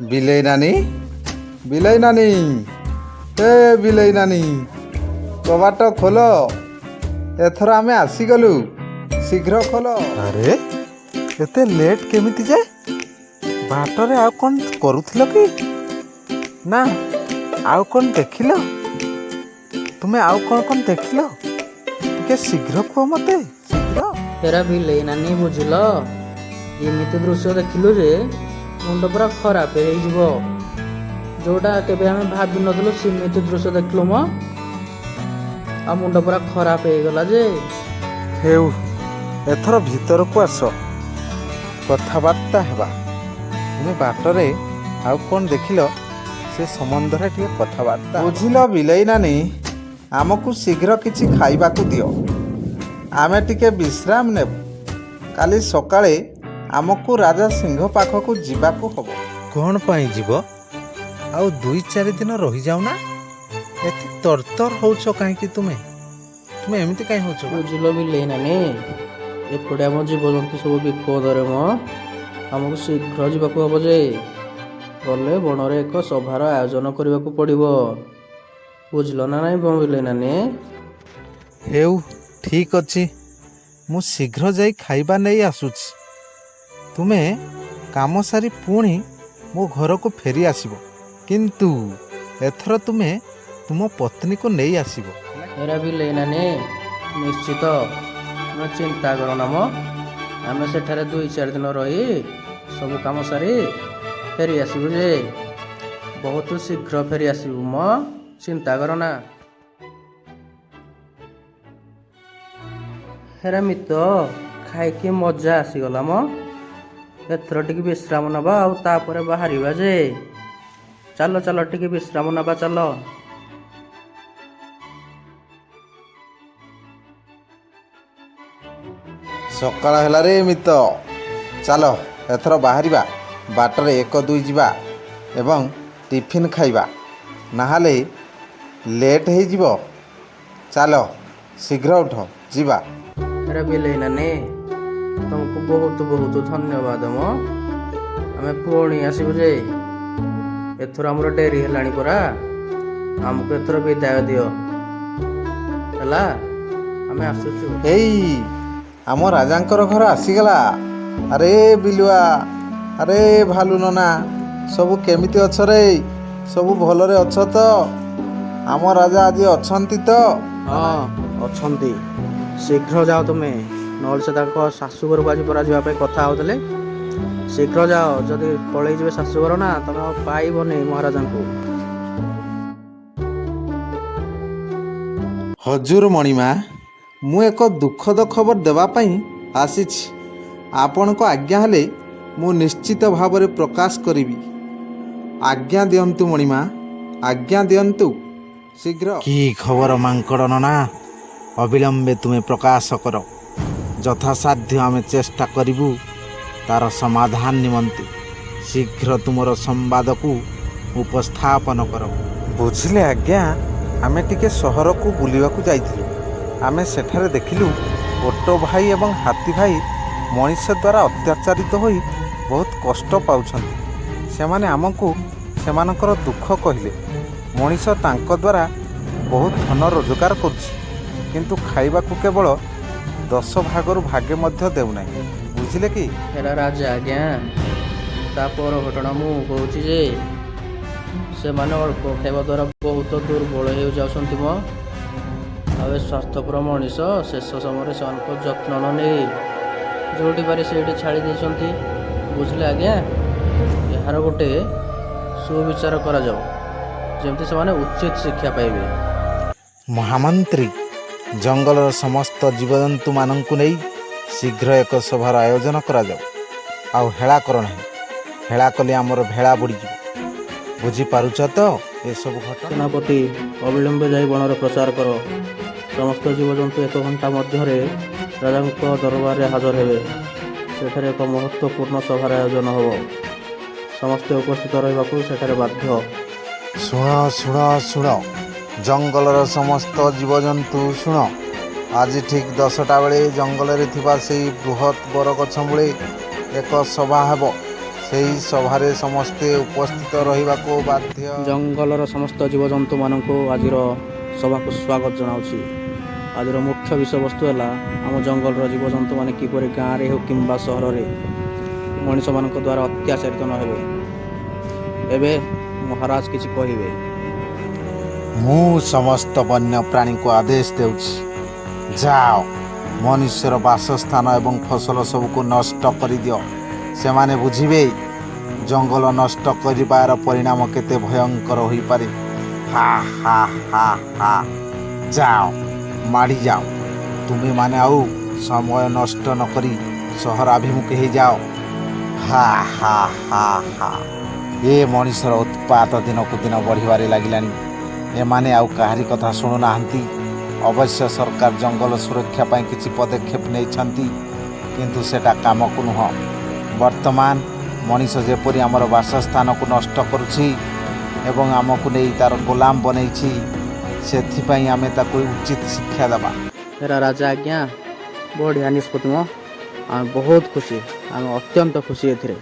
ବିଲେଇ ନାନୀ, ବିଲେଇ ନାନୀ, ଏ ବିଲେଇ ନାନୀ, କବାଟ ଖୋଲ। ଏଥର ଆମେ ଆସିଗଲୁ, ଶୀଘ୍ର ଖୋଲ। ଆରେ, ଏତେ ଲେଟ୍ କେମିତି ଯେ? ବାଟରେ ଆଉ କ'ଣ କରୁଥିଲ କି? ନା ଆଉ କ'ଣ ଦେଖିଲ ତୁମେ? ଆଉ କ'ଣ କ'ଣ ଦେଖିଲ, ଟିକେ ଶୀଘ୍ର କୁହ ମୋତେ, ଶୀଘ୍ର। ହେରା ବିଲେଇ ନାନୀ, ବୁଝିଲ, ଏମିତି ଦୃଶ୍ୟ ଦେଖିଲୁ ଯେ ମୁଣ୍ଡ ପୁରା ଖରାପ ହେଇଯିବ। ଯୋଉଟା କେବେ ଆମେ ଭାବିନଥିଲୁ, ସେମିତି ଦୃଶ୍ୟ ଦେଖିଲୁ ମ, ଆଉ ମୁଣ୍ଡ ପୁରା ଖରାପ ହେଇଗଲା ଯେ। ହେଉ, ଏଥର ଭିତରକୁ ଆସ, କଥାବାର୍ତ୍ତା ହେବା। ତୁମେ ବାଟରେ ଆଉ କ'ଣ ଦେଖିଲ, ସେ ସମ୍ବନ୍ଧରେ ଟିକେ କଥାବାର୍ତ୍ତା। ବୁଝିଲ ବିଲେଇ ନାନୀ, ଆମକୁ ଶୀଘ୍ର କିଛି ଖାଇବାକୁ ଦିଅ, ଆମେ ଟିକେ ବିଶ୍ରାମ ନେବୁ। କାଲି ସକାଳେ ଆମକୁ ରାଜା ସିଂହ ପାଖକୁ ଯିବାକୁ ହବ। କ'ଣ ପାଇଁ ଯିବ? ଆଉ 2-4 ଦିନ ରହିଯାଉନା। ଏତେ ତରତର ହଉଛ କାହିଁକି ତୁମେ? ତୁମେ ଏମିତି କାହିଁ ହଉଛ? ବୁଝିଲ ବିଲେଇ ନାନୀ, ଏପଟେ ଆମ ଜୀବଜନ୍ତୁ ସବୁ ବିପଦରେ ମ। ଆମକୁ ଶୀଘ୍ର ଯିବାକୁ ହବ ଯେ। ଗଲେ ବଣରେ ଏକ ସଭାର ଆୟୋଜନ କରିବାକୁ ପଡ଼ିବ। ବୁଝିଲ ନା ନାଇଁ ବିଲେଇ ନାନୀ? ହେଉ, ଠିକ୍ ଅଛି, ମୁଁ ଶୀଘ୍ର ଯାଇ ଖାଇବା ନେଇ ଆସୁଛି। ତୁମେ କାମ ସାରି ପୁଣି ମୋ ଘରକୁ ଫେରି ଆସିବ, କିନ୍ତୁ ଏଥର ତୁମେ ତୁମ ପତ୍ନୀକୁ ନେଇ ଆସିବ। ଏରା ବିଲେଇ ନାନୀ, ନିଶ୍ଚିତ, ତୁମେ ଚିନ୍ତା କର ନା ମ। ଆମେ ସେଠାରେ 2-4 ଦିନ ରହି ସବୁ କାମ ସାରି ଫେରି ଆସିବୁ ଯେ। ବହୁତ ଶୀଘ୍ର ଫେରି ଆସିବୁ ମ, ଚିନ୍ତା କର ନା। ହେରା ମିତ, ଖାଇକି ମଜା ଆସିଗଲା ମ। ଏଥର ଟିକେ ବିଶ୍ରାମ ନେବା ଆଉ ତାପରେ ବାହାରିବା ଯେ। ଚାଲ ଚାଲ, ଟିକେ ବିଶ୍ରାମ ନେବା ଚାଲ। ସକାଳ ହେଲା ରେ ମିତ, ଚାଲ ଏଥର ବାହାରିବା। ବାଟରେ 1 2 ଯିବା ଏବଂ ଟିଫିନ୍ ଖାଇବା, ନହେଲେ ଲେଟ୍ ହେଇଯିବ। ଚାଲ, ଶୀଘ୍ର ଉଠ, ଯିବା। ଆରେ ବିଲେଇ ନାନୀ, ତମକୁ ବହୁତ ବହୁତ ଧନ୍ୟବାଦ ମ। ଆମେ ପୁଣି ଆସିବୁ ଯେ। ଏଥର ଆମର ଡେରି ହେଲାଣି ପରା। ଆମକୁ ଏଥର ବିଦାୟ ଦିଅ, ହେଲା? ଆମେ ଆସୁଛୁ। ଏଇ ଆମ ରାଜାଙ୍କର ଘର ଆସିଗଲା। ଆରେ ବିଲୁଆ, ଆରେ ଭାଲୁ ନନା, ସବୁ କେମିତି ଅଛ ରେ? ସବୁ ଭଲରେ ଅଛ ତ? ଆମ ରାଜା ଆଜି ଅଛନ୍ତି ତ? ହଁ, ଅଛନ୍ତି। ଶୀଘ୍ର ଯାଅ ତୁମେ, ନହେଲେ ସେ ତାଙ୍କ ଶାଶୁଘରକୁ ଆଜି ପରା ଯିବା ପାଇଁ କଥା ହେଉଥିଲେ। ଶୀଘ୍ର ଯାଅ, ଯଦି ପଳେଇ ଯିବେ ଶାଶୁଘର ନା, ତମେ ଆଉ ପାଇବନି ମହାରାଜାଙ୍କୁ। ହଜୁର ମଣିମା, ମୁଁ ଏକ ଦୁଃଖଦ ଖବର ଦେବା ପାଇଁ ଆସିଛି। ଆପଣଙ୍କ ଆଜ୍ଞା ହେଲେ ମୁଁ ନିଶ୍ଚିତ ଭାବରେ ପ୍ରକାଶ କରିବି। ଆଜ୍ଞା ଦିଅନ୍ତୁ ମଣିମା, ଆଜ୍ଞା ଦିଅନ୍ତୁ ଶୀଘ୍ର। କି ଖବର ମାଙ୍କଡ଼ ନନା? ଅବିଳମ୍ବେ ତୁମେ ପ୍ରକାଶ କର। ଯଥାସାଧ୍ୟ ଆମେ ଚେଷ୍ଟା କରିବୁ ତାର ସମାଧାନ ନିମନ୍ତେ। ଶୀଘ୍ର ତୁମର ସମ୍ବାଦକୁ ଉପସ୍ଥାପନ କର। ବୁଝିଲେ ଆଜ୍ଞା, ଆମେ ଟିକେ ସହରକୁ ବୁଲିବାକୁ ଯାଇଥିଲୁ। ଆମେ ସେଠାରେ ଦେଖିଲୁ ଓଟ ଭାଇ ଏବଂ ହାତୀ ଭାଇ ମଣିଷ ଦ୍ୱାରା ଅତ୍ୟାଚାରିତ ହୋଇ ବହୁତ କଷ୍ଟ ପାଉଛନ୍ତି। ସେମାନେ ଆମକୁ ସେମାନଙ୍କର ଦୁଃଖ କହିଲେ। ମଣିଷ ତାଙ୍କ ଦ୍ୱାରା ବହୁତ ଧନ ରୋଜଗାର କରୁଛି, କିନ୍ତୁ ଖାଇବାକୁ କେବଳ 10 ଭାଗରୁ ଭାଗେ ମଧ୍ୟ ଦେଉନାହିଁ। ବୁଝିଲେ କି? ହେରା ରାଜା ଆଜ୍ଞା, ତା ପର ଘଟଣା ମୁଁ କହୁଛି ଯେ, ସେମାନେ ଅଳ୍ପ ଖାଇବା ଦ୍ୱାରା ବହୁତ ଦୁର୍ବଳ ହେଇଯାଉଛନ୍ତି ମ। ଆଉ ଏ ସ୍ୱାର୍ଥପର ମଣିଷ ଶେଷ ସମୟରେ ସେମାନଙ୍କ ଯତ୍ନ ନ ନେଇ ଯେଉଁଠି ପାରେ ସେଇଠି ଛାଡ଼ି ଦେଇଛନ୍ତି। ବୁଝିଲେ ଆଜ୍ଞା, ଏହାର ଗୋଟେ ସୁବିଚାର କରାଯାଉ, ଯେମିତି ସେମାନେ ଉଚିତ ଶିକ୍ଷା ପାଇବେ। ମହାମନ୍ତ୍ରୀ, ଜଙ୍ଗଲର ସମସ୍ତ ଜୀବଜନ୍ତୁମାନଙ୍କୁ ନେଇ ଶୀଘ୍ର ଏକ ସଭାର ଆୟୋଜନ କରାଯାଉ। ଆଉ ହେଳା କର ନାହିଁ, ହେଳା କଲେ ଆମର ଭେଳା ବୁଡ଼ିଯିବ। ବୁଝିପାରୁଛ ତ ଏସବୁ ଘଟଣା? ସେନାପତି, ଅବିଳମ୍ବେ ଯାଇ ବଣରେ ପ୍ରଚାର କର। ସମସ୍ତ ଜୀବଜନ୍ତୁ 1 ଘଣ୍ଟା ମଧ୍ୟରେ ରାଜାଙ୍କ ଦରବାରରେ ହାଜର ହେବେ। ସେଠାରେ ଏକ ମହତ୍ତ୍ୱପୂର୍ଣ୍ଣ ସଭାର ଆୟୋଜନ ହେବ। ସମସ୍ତେ ଉପସ୍ଥିତ ରହିବାକୁ ସେଠାରେ ବାଧ୍ୟ। ଶୁଣ ଶୁଣ ଶୁଣ, ଜଙ୍ଗଲର ସମସ୍ତ ଜୀବଜନ୍ତୁ ଶୁଣ। ଆଜି ଠିକ୍ 10ଟା ବେଳେ ଜଙ୍ଗଲରେ ଥିବା ସେଇ ବୃହତ୍ ବରଗଛ ମୂଳେ ଏକ ସଭା ହେବ। ସେହି ସଭାରେ ସମସ୍ତେ ଉପସ୍ଥିତ ରହିବାକୁ ବାଧ୍ୟ। ଜଙ୍ଗଲର ସମସ୍ତ ଜୀବଜନ୍ତୁମାନଙ୍କୁ ଆଜିର ସଭାକୁ ସ୍ୱାଗତ ଜଣାଉଛି। ଆଜିର ମୁଖ୍ୟ ବିଷୟବସ୍ତୁ ହେଲା ଆମ ଜଙ୍ଗଲର ଜୀବଜନ୍ତୁମାନେ କିପରି ଗାଁରେ ହେଉ କିମ୍ବା ସହରରେ ମଣିଷମାନଙ୍କ ଦ୍ୱାରା ଅତ୍ୟାଚାରିତ ନ ହେବେ। ଏବେ ମହାରାଜ କିଛି କହିବେ। ମୁଁ ସମସ୍ତ ବନ୍ୟ ପ୍ରାଣୀଙ୍କୁ ଆଦେଶ ଦେଉଛି, ଯାଅ, ମନୁଷ୍ୟର ବାସସ୍ଥାନ ଏବଂ ଫସଲ ସବୁକୁ ନଷ୍ଟ କରିଦିଅ। ସେମାନେ ବୁଝିବେ ଜଙ୍ଗଲ ନଷ୍ଟ କରିବାର ପରିଣାମ କେତେ ଭୟଙ୍କର ହୋଇପାରେ। ହା ହା ହା ହା। ଯାଅ, ମାଡ଼ିଯାଅ। ତୁମେମାନେ ଆଉ ସମୟ ନଷ୍ଟ ନକରି ସହରାଭିମୁଖେ ହେଇଯାଅ। ହା ହା ହା ହା। ଏ ମଣିଷର ଉତ୍ପାତ ଦିନକୁ ଦିନ ବଢ଼ିବାରେ ଲାଗିଲାଣି। ଏମାନେ ଆଉ କାହାରି କଥା ଶୁଣୁନାହାନ୍ତି। ଅବଶ୍ୟ ସରକାର ଜଙ୍ଗଲ ସୁରକ୍ଷା ପାଇଁ କିଛି ପଦକ୍ଷେପ ନେଇଛନ୍ତି, କିନ୍ତୁ ସେଟା କାମକୁ ନୁହଁ। ବର୍ତ୍ତମାନ ମଣିଷ ଯେପରି ଆମର ବାସସ୍ଥାନକୁ ନଷ୍ଟ କରୁଛି ଏବଂ ଆମକୁ ନେଇ ତାର ଗୋଲାମ ବନେଇଛି, ସେଥିପାଇଁ ଆମେ ତାକୁ ଉଚିତ ଶିକ୍ଷା ଦେବା। ହେରା ରାଜା ଆଜ୍ଞା, ବଢ଼ିଆ ନିଷ୍ପତ୍ତି ମ। ଆମେ ବହୁତ ଖୁସି, ଆମେ ଅତ୍ୟନ୍ତ ଖୁସି ଏଥିରେ।